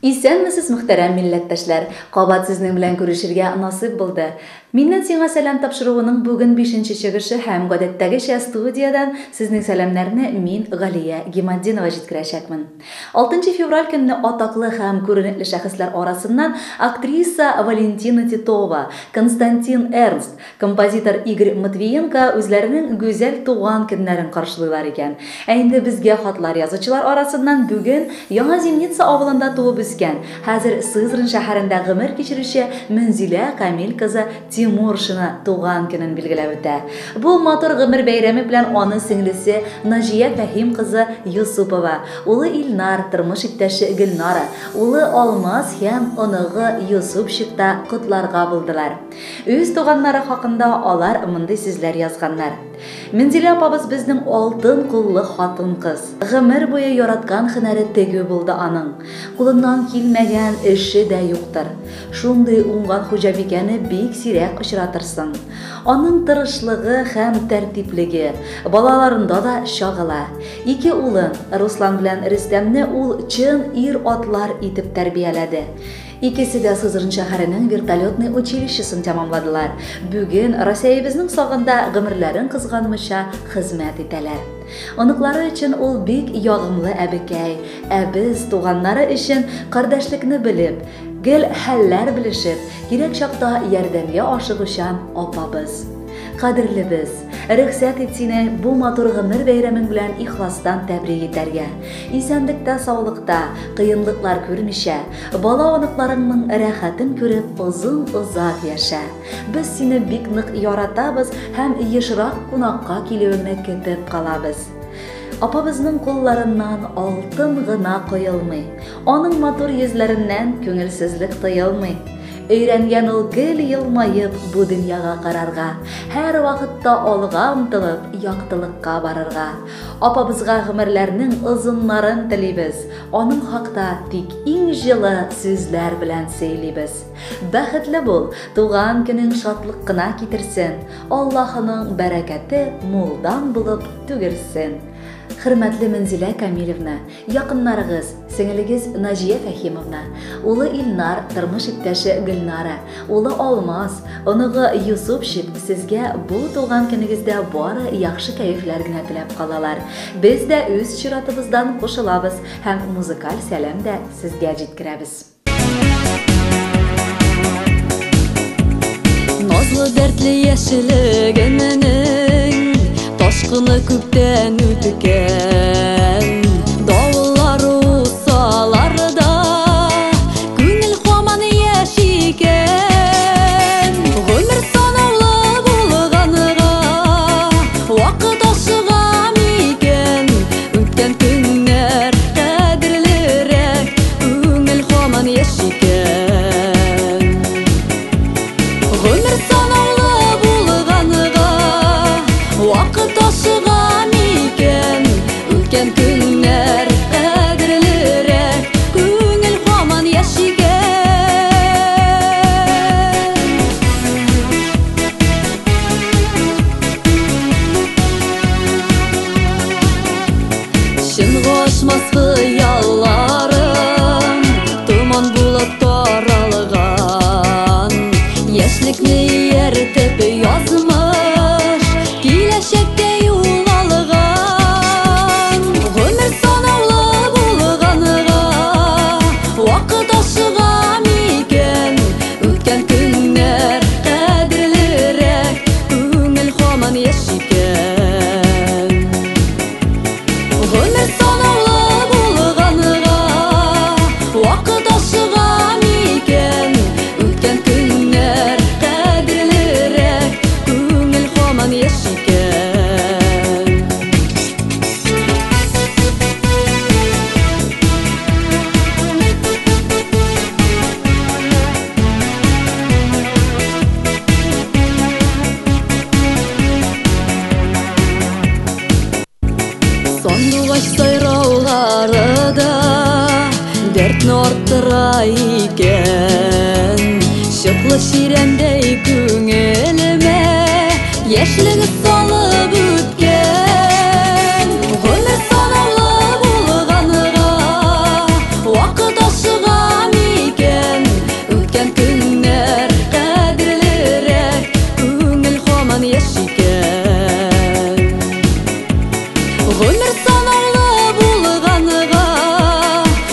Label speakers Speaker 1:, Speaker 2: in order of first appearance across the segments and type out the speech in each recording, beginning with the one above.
Speaker 1: Исәнмесез, мөхтәрәм милләттәшләр! Кабат сезнең белән күрешергә насыйп булды. Миннән сиңа сәлам тапшыруының бүген бишенче чыгышы һәм гадәттәгечә студиядән сезнең сәламнәрне мин, Галия Гиматдинова җиткерәчәкмен. Алтынчы февраль көнне атаклы һәм күренекле шәхесләр арасыннан актриса Валентина Титова, Константин Эрнст, Композитор Игорь Матвиенко үзләренең гүзәл туган көннәрен каршылыйлар икән. Ә инде безгә хатлар язучылар арасыннан бүген Яңа Зимница авылында туып үскән, хәзер Сызрань шәһәрендә гомер кичерүче Мөнзилә Камил кызы Тимуршина туган көнен билгеләп үтә. Бу матур гомер бәйрәме белән аны сеңлесе Наҗия Фәһим кызы Юсупова, улы Илнар, тормыш иптәше Гөлнара, улы Алмаз һәм оныгы Юсупчик та котларга булдылар. Үз туганнары хакында алар мондый сүзләр язганнар. Мензилә апабыз безнең алтын куллы хатын-кыз. Гомер буе яраткан һөнәре тегү булды аның. Кулыннан килмәгән эше дә юктыр. Шундый уңган хуҗабикәне бик сирәк очратырсың. Аның тырышлыгы һәм тәртиплеге балаларында да чагыла. Ике улын, Руслан белән Рөстәмне ул чын ир-атлар итеп тәрбияләде. Икесе дә Сызрань шәһәренең вертолетный училищесын тәмамладылар. Бүген Росәебезнең сагында гомерләрен кызганмыйча хезмәт итәләр. Оныклары өчен ул бик ягымлы әбекәй, ә без, туганнары өчен кардәшлекне белеп, гел хәлләр белешеп, кирәк чакта ярдәмгә ашыгучан апабыз. Кадерлебез, рөхсәт ит сине бу матур гомер бәйрәмең белән ихластан тәбрик итәргә. Исәнлектә-саулыкта, кыенлыклар күрмичә, бала-оныкларыңның рәхәтен күреп озын-озак яшә. Без сине бик нык яратабыз һәм ешрак кунакка килүеңне көтеп калабыз. Апабызның кулларыннан алтын гына коелмый, аның матур йөзләреннән күңелсезлек тоелмый. Өйрәнгән ул гел елмаеп бу дөньяга карарга, һәрвакытта алга омтылып, яктылыкка барырга. Апабызга гомерләрнең озыннарын телибез, аның хакта тик иң җылы сүзләр белән сөйлибез. Бәхетле бул, туган көнең шатлык кына китерсен, Аллаһының бәрәкәте мулдан булып түгелсен. Хөрмәтле Мөнзилә Камилевна, якыннарыгыз, сеңелегез Наҗия Фәһимовна, улы Илнар, тормыш иптәше Гөлнара, улы Алмаз, оныгы Юсупчик сезгә бу туган көнегездә бары яхшы кәефләр генә теләп калалар. Без дә үз чиратыбыздан кушылабыз һәм музыкаль сәлам дә сезгә җиткерәбез.
Speaker 2: Назлы дәртле яшьлегемнең ташкыны күптән үткән. Давыллар узсалар да, күңел һаман яшь икән. Гомер санаулы булганга, вакыт ашыга микән? Үткән көннәр кадерлерәк, күңел һаман яшь икән. Гомер санаулы булганга, вакыт ашыга микән? Үткән көннәр кадерлерәк, күңел һаман яшь икән. Чынга ашмас хыялларым томан булып таралган. Яшьлекне ияртеп язмыш киләчәккә юл алган. Гомер санаулы булганга, вакыт ашыга микән? Үткән көннәр кадерлерәк, күңел һаман яшь икән. Гомер санаулы булганга, вакыт ашыга микән? Үткән көннәр кадерлерәк, күңел һаман яшь икән. Сандугач сайраулары да дәртне арттыра икән. Чыклы чирәмдәй күңелемә яшьлеге салып үткән. Гомер санаулы булганга, вакыт ашыга Гомер санаулы булганга,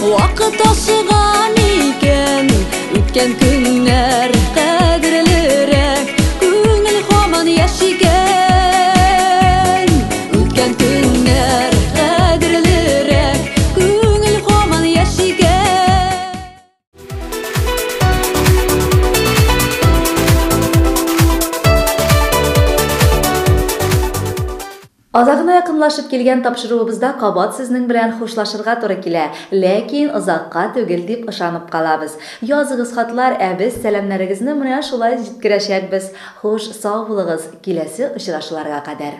Speaker 2: вакыт ашыга микән? Үткән көннәр кадерлерәк, күңел һаман яшь икән. Үткән көннәр кадерлерәк, күңел һаман яшь икән.
Speaker 1: Азагына якынлашып килгән тапшыруыбызда кабат сезнең белән хушлашырга туры килә, ләкин озакка түгел дип ышанып калабыз. Языгыз хатлар, ә без сәламнәрегезне менә шулай җиткерәчәкбез. Хуш, сау булыгыз, киләсе очрашуларга кадәр.